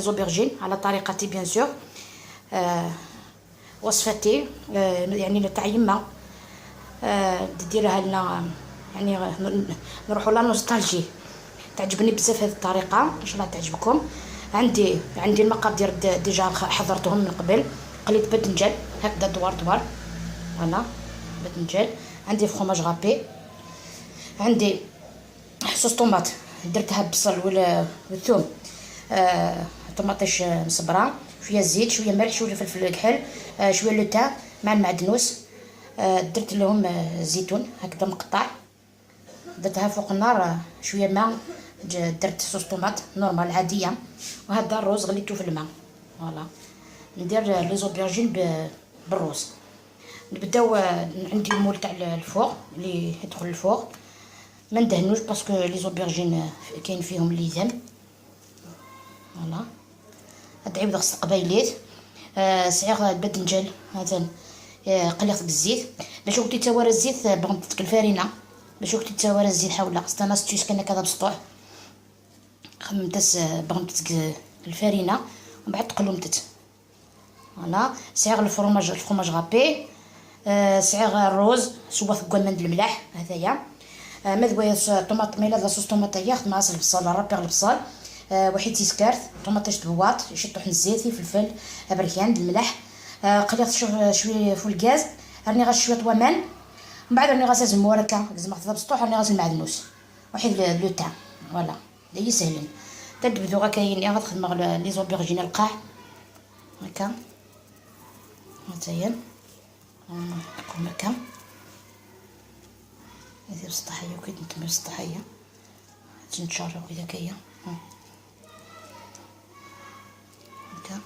les aubergines على طريقتي bien sûr. وصفتي يعني تاع يما ديرها لنا، يعني نروحوا la nostalgie. تعجبني بزاف هذه الطريقة، ان شاء الله تعجبكم. عندي المقادير déjà حضرتهم من قبل. قليت باذنجان هكذا دوار دوار، voilà باذنجان. عندي fromage râpé، عندي sauce tomate درتها بصل والثوم، طوماطيش مصبره، شوية زيت، شوية ملح، شوية فلفل كحل، شوية le thym مع المعدنوس. درت لهم زيتون هكذا مقطع، درتها فوق النار، شوية ماء، درت sauce tomate normale عادية. وهذا الروز غليته في الماء. voilà ندير les aubergines بالروز. نبداو. عندي ال moule تاع ال four اللي يدخل ال four، ما ندهنوش parce que les aubergines كاين فيهم ليدام. voilà هاد عيب غسل قبايليت. سعيغ الباذنجان هذا قليت بالزيت باش وقتي توارى الزيت، بغمتك الفارينه باش وقتي توارى الزيت. حاول خصنا ستيوس كان كذا بسطوح خممتس بغمتك الفارينه ومن بعد تقلمتت. voilà سعيغ ال fromage، ال fromage râpé. سعيغ الروز سوا ثقوان من الملاح هذايا. مذوية طوماط ميلا la sauce tomate ياخذ مع البصل râper البصل، وحيد تيسكارت طوماطيش بواط شطوح الزيت فلفل بركان الملح. قليت شوية فوق الغاز، راني غاش شوية طوامان، من بعد راني غاس زمور هكا زعما بسطوح، راني غاس المعدنوس وحيد le thym. voilà هي سهلين تدبدو غا كاين غتخدم les aubergines القاع هكا هاتايا نقوم هكا هذه بسطحية وكيد نتم بسطحية تنشارو كذا كيا هكا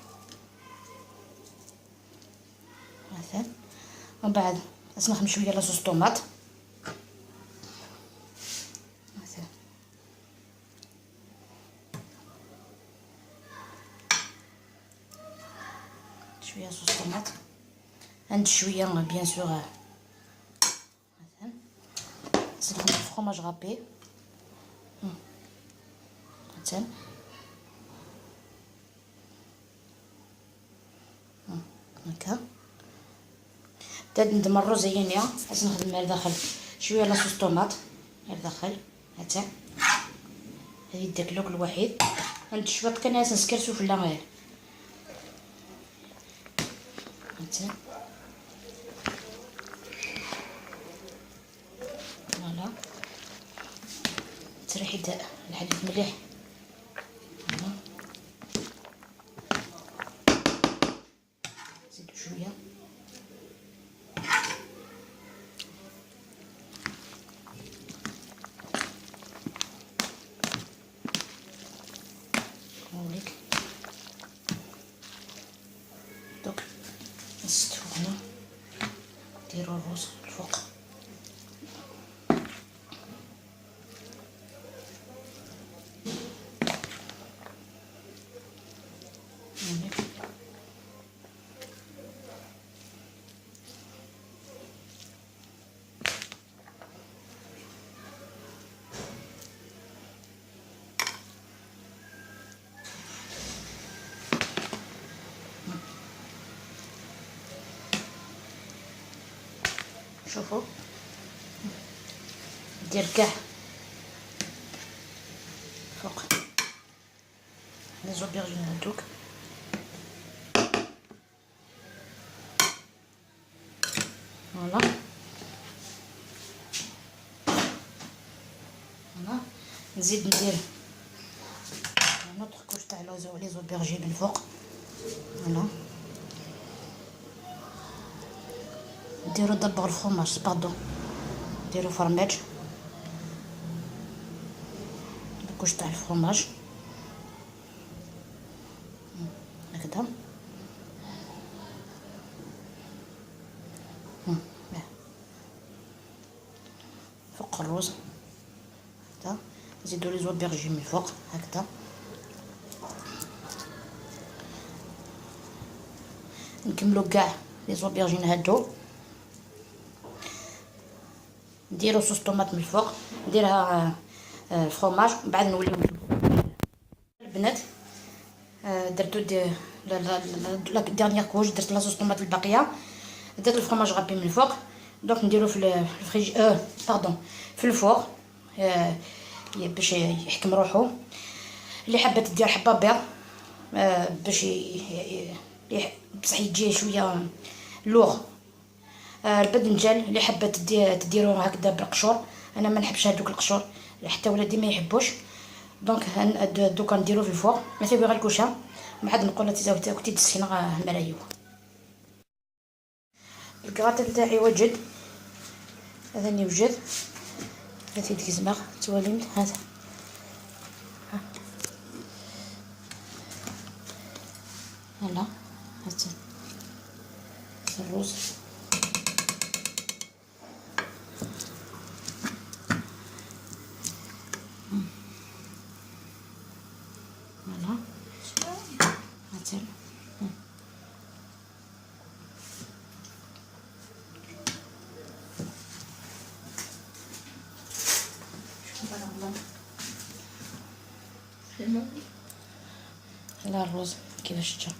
مثلا. ومن بعد نخدم شوية la sauce tomate مثلا، شوية sauce tomate عند شوية bien sûr مثلا نخدم ال fromage râpé مثلا هكا. تاد ندمر الروز هي باش نخدم الداخل شوية la sauce tomate الداخل هاتا هذه داك اللوك الوحيد. عند شوية كان نسكر سفلى غير هاتا. voilà تريحي الحليب مليح. زيدو شوية هوليك. دوك نستفو هنا، نديرو الروز الفوق. شوفوا دير كاع فوق les aubergines هادوك. voilà voilà نزيد ندير une autre couche تاع les aubergines من فوق. voilà ديرو d'abord ال fromage، pardon، ديرو fromage، couche تاع الفرماج هكذا. فوق الروز هكذا، نزيدو les aubergines من فوق هكذا. نكملو كاع les aubergines هادو. نديرو sauce tomate من الفوق، نديرها فرماج، من بعد نوليو البنات. درتو la dernière couche، درت la sauce tomate الباقيه، درت ال fromage râpé من الفوق. donc نديرو في ال frige، pardon، في ال four باش يحكم روحو. اللي حابة تدير حبه بيض باش بصح يجي شوية lourd. الباذنجان اللي حابة تديرو هكذا بالقشور، انا ما نحبش هذوك القشور، حتى ولادي ما يحبوش. donc دوكا نديرو في ال four ما تبغي غير الكوشة، ومن نقول لها كنتي تسخينه مرايو. الكراتين تاعي وجد، هذا وجد، هذا تيتكزمغ توالي هذا. voilà، هذا الروز. voilà، هذا. لا، الروز كيفاش جا؟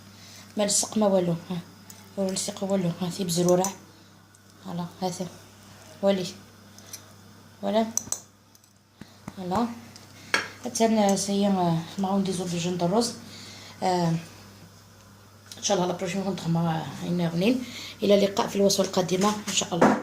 ما لصق ما والو، ها هو لصق والو، ها في بزروره. voilà، هذا ولي voilà. voilà، حتى c'est معاون des aubergines الروز. ان شاء الله la prochaine نخدمها غنين. الى اللقاء في الوصفة القادمة ان شاء الله.